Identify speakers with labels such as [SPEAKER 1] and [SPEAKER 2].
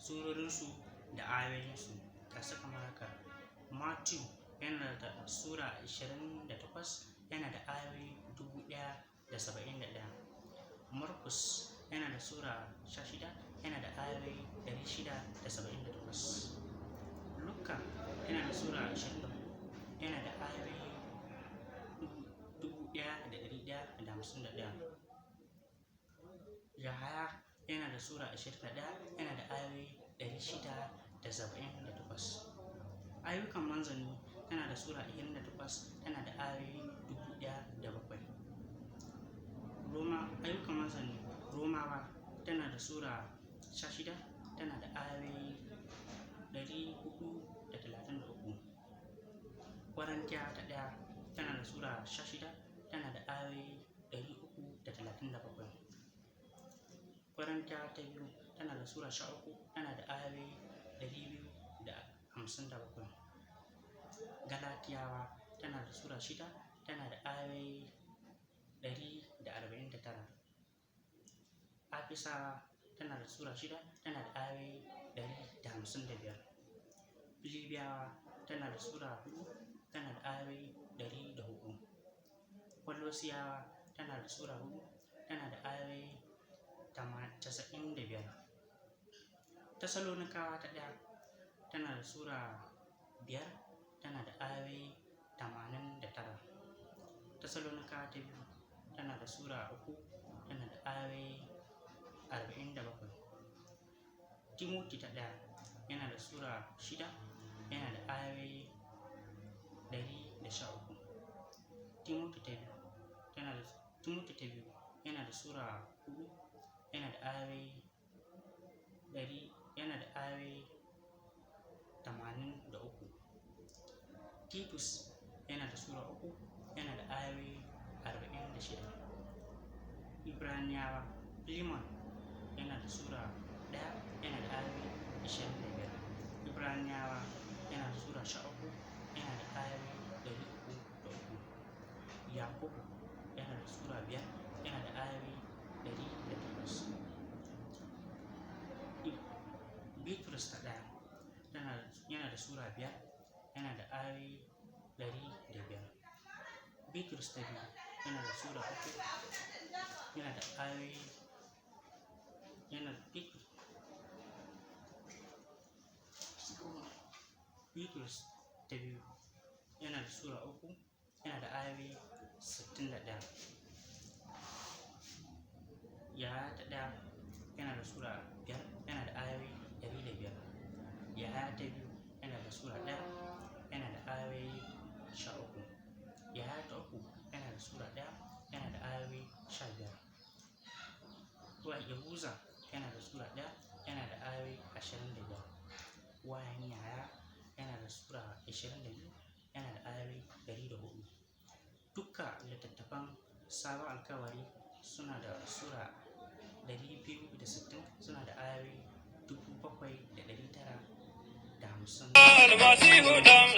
[SPEAKER 1] Surorinsu da ayoyinsu ga su kamar haka: Matthew yana da sura 28, yana da ayoyi 1071. Markus yana da sura 16, yana da ayoyi 678. Luka yana da sura 24, yana da ayoyi 1151. Yahaya yana da sura 21, yana da ayoyi 678. Ayyukan Manzanni tana da sura 28, tana da ayoyi 1007. Roma, Ayyukan Manzanni, Romawa tana da sura 16, tana da ayoyi 433. Korintiyawa ta ɗaya tana da sura 16, tana da ayoyi 337. Korintiyawa ta biyu tana da sura 13, tana da ayoyi 257. Galatiyawa tana da sura 6, tana da ayoyi 149. Afisawa tana da sura 6, tana da ayoyi 155. Filibiyawa tana da sura 4, tana da ayoyi 104. Kolosiyawa tana da sura 4, tana da ayoyi 95. Tasalonikawa ta ɗaya tana da sura 5, tana da ayoyi 89. Tasalonikawa ta biyu tana da sura 3, tana da ayoyi 47. Timoti ta ɗaya yana da sura 6, yana da ayoyi 113. Timoti ta biyu tana da Timoti ta biyu yana da sura 4, yana da ayoyi 100, yana da ayoyi 83. Titus yana da sura 3, yana da ayoyi 46. Ibraniyawa, Filimon yana da sura 1, yana da ayoyi 25. Ibraniyawa yana da sura 13, yana da ayoyi 303. Yakubu yana da sura 5, yana da ayoyi 108. Bitrus ta ɗaya yana da sura 5, yana da ayoyi 105. Bitrus ta biyu yana da sura 3, yana da ayoyi yana Bitrus ta biyu yana da sura 3, yana da ayoyi 61. Yahaya ta ɗaya yana da sura 5, yana da ayoyi 105. Yahaya ta biyu yana da sura 1, yana da ayoyi 13. Yahaya ta uku yana da sura 1, yana da ayoyi 15. Yahuza yana da sura 1, yana da ayoyi 25. Wahayin Yahaya yana da sura 22, yana da ayoyi 104. Dukka littattafan Sabon Alkawari suna da sura 260, suna da ayoyi 7950.
[SPEAKER 2] Almasihu dan